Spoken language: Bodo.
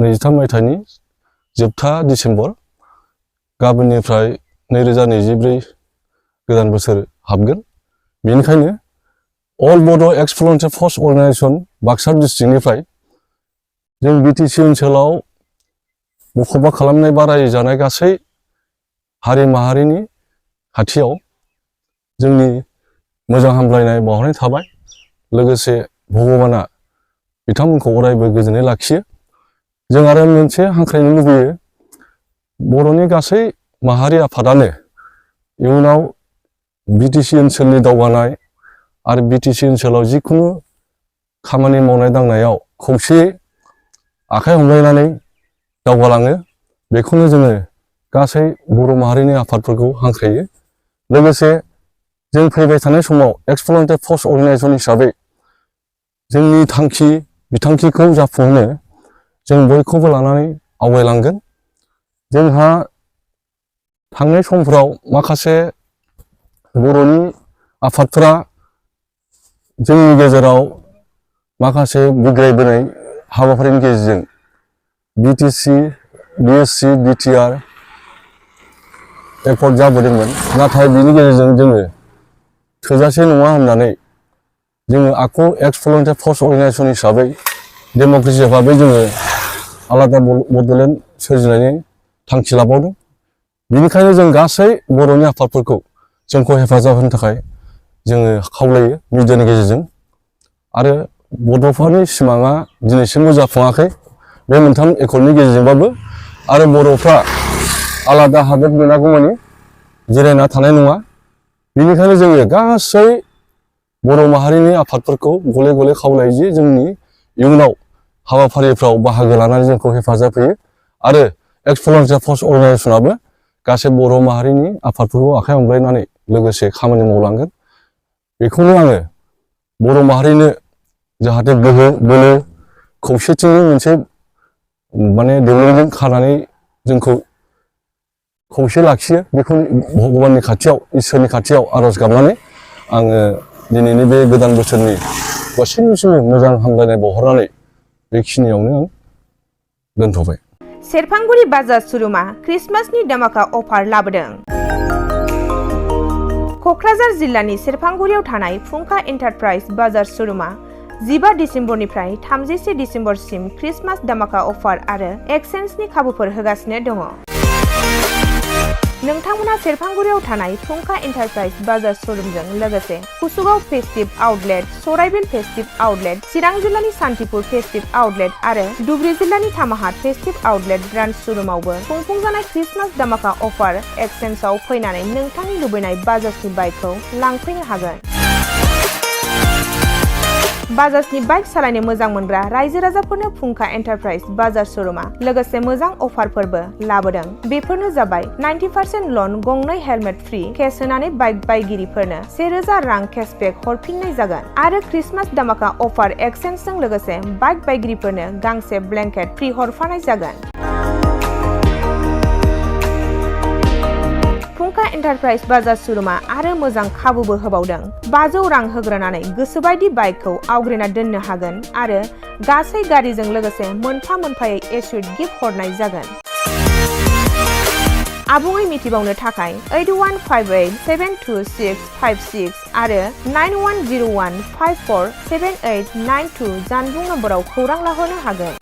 2023 मायथाइनि जोबथा डिसेम्बर गाबोननिफ्राय 2024 गोदान बोसोर हाबगोन। बेनिखायनो अल बड' एक्स भलुन्टियार फर्स अर्गानाइजेसन बाक्सा डिस्ट्रिक्टनिफ्राय जों बिटिसि ओनसोलाव मख'बा खालामनाय बा रायजो जानाय गासै हारि माहारिनि खाथियाव जोंनि मोजां हामलायनाय बावहरनाय थाबाय। लोगोसे भगबाना बिथांमोनखौ अरायबो गोजोनै लाखियो। जों आरो मोनसे हांख्रायनो लुबैयो, बर'नि गासै माहारि आफादानो इयुनाव बिटिसि ओनसोलनि दावगानाय आरो बिटिसि ओनसोलाव जिखुनु खामानि मावनाय दांनायाव खौसेयै आखाइ हमलायनानै दावगालाङो। बेखौनो जोङो गासै बर' माहारिनि आफादफोरखौ हांख्रायो। लोगोसे जों फैबाय थानाय समाव एक्स भलुन्टियार फर्स अर्गानाइजेसन हिसाबै जोंनि बिथांखिखौ जाफुंहोनो जों बयखौबो लानानै आवगायलांगोन। जोंहा थांनाय समफ्राव माखासे बर'नि आफादफोरा जोंनि गेजेराव माखासे बिग्रायबोनाय हाबाफारिनि गेजेरजों बिटिसि, बिएससि, बिटिआर एकर्ड जाबोदोंमोन। नाथाय बिनि गेजेरजों जोङो थोजासे नङा होननानै जोङो आखु एक्स भलुन्टियार फर्स अर्गानाइजेसन हिसाबै डेम'क्रेसि भाबै जोङो आलादा बड'लेण्ड सोरजिनायनि थांखि लाबावदों। बेनिखायनो जों गासै बर'नि आफादफोरखौ जोंखौ हेफाजाब होनो थाखाय जोङो खावलायो मिडियानि गेजेरजों। आरो बड'फोरनि सिमाङा दिनैसिमबो जाफुङाखै, बे मोनथाम एकर्डनि गेजेरजोंबाबो। आरो बर'फ्रा आलादा हादर मोनागौमानि जिरायना थानाय नङा। बेनिखायनो जोङो गासै बर' माहारिनि आफादफोरखौ गले गले खावलायो जे जोंनि इयुनाव हाबाफारिफ्राव बाहागो लानानै जोंखौ हेफाजाब होयो। आरो एक्स भलुन्टियार फर्स अर्गानाइजेसनाबो गासै बर' माहारिनि आफादफोरखौ आखाइ हमलायनानै लोगोसे खामानि मावलांगोन। बेखौनो आङो बर' माहारिनो जाहाथे गोहो बोलो खौसेथिनि मोनसे देवलंजों खानानै जोंखौ खौसे लाखियो, बेखौ भगबाननि खाथियाव, इसोरनि खाथियाव आर'ज गाबनानै आङो दिनैनि बे गोदान बोसोरनि गासैनिसिमबो मोजां हामलायनाय बावहरनानै बेखिनियावनो आं दोनथ'बाय। सेरफांगुरि बाजार श'रुमा क्रिसमासनि धामाका अफार लाबोदों। क'क्राझार जिल्लानि सेरफांगुरियाव थानाय फुंखा एन्टारप्राइज बाजार श'रुमा 15 डिसेम्बरनिफ्राय 31 डिसेम्बरसिम क्रिसमास धामाका अफार आरो एक्सचेन्जनि खाबुफोर होगासिनो दङ। नोंथांमोना सेरफांगुरियाव थानाय फुंखा एन्टारप्राइज बाजार श'रुमजों लोगोसे कुसुगाव फेस्टिभ आउटलेट, सराइबिल फेस्टिभ आउटलेट, चिरां जिल्लानि सान्तिपुर फेस्टिभ आउटलेट आरो धुबुरी जिल्लानि थामाहाट फेस्टिभ आउटलेट ब्रान्च श'रुमावबो खुंफुंजानाय क्रिसमास धामाका अफार एक्सचेन्जआव फैनानै नोंथांनि लुबैनाय बाजाजनि बाइकखौ लांफैनो हागोन। बाजाजनि बाइक सालायनो मोजां मोनग्रा रायजो राजाफोरनो फुंखा एन्टारप्राइज बाजार श'रुमा लोगोसे मोजां अफारफोरबो लाबोदों। बेफोरनो जाबाय 90% लन, गंनै हेलमेट फ्रि, केस होनानै बाइक बायगिरिफोरनो 1000 रां केसबेक हरफिननाय जागोन आरो क्रिसमास धामाका अफार एक्सचेन्जजों लोगोसे बाइक बायगिरिफोरनो गांसे ब्लेंकेट फ्रि हरफानाय जागोन। फुंखा एन्टारप्राइज बाजार श'रुमा आरो मोजां खाबुबो होबावदों। 500 रां होग्रोनानै गोसोबायदि बाइकखौ आवग्रिना दोननो हागोन आरो गासै गारिजों लोगोसे मोनफा मोनफायै एस्युड गिफ्ट हरनाय जागोन। आबुङै मिथिबावनो थाखाय 8158726656 आरो 9101547892 जानबुं नम्बराव खौरां लाहरनो हागोन।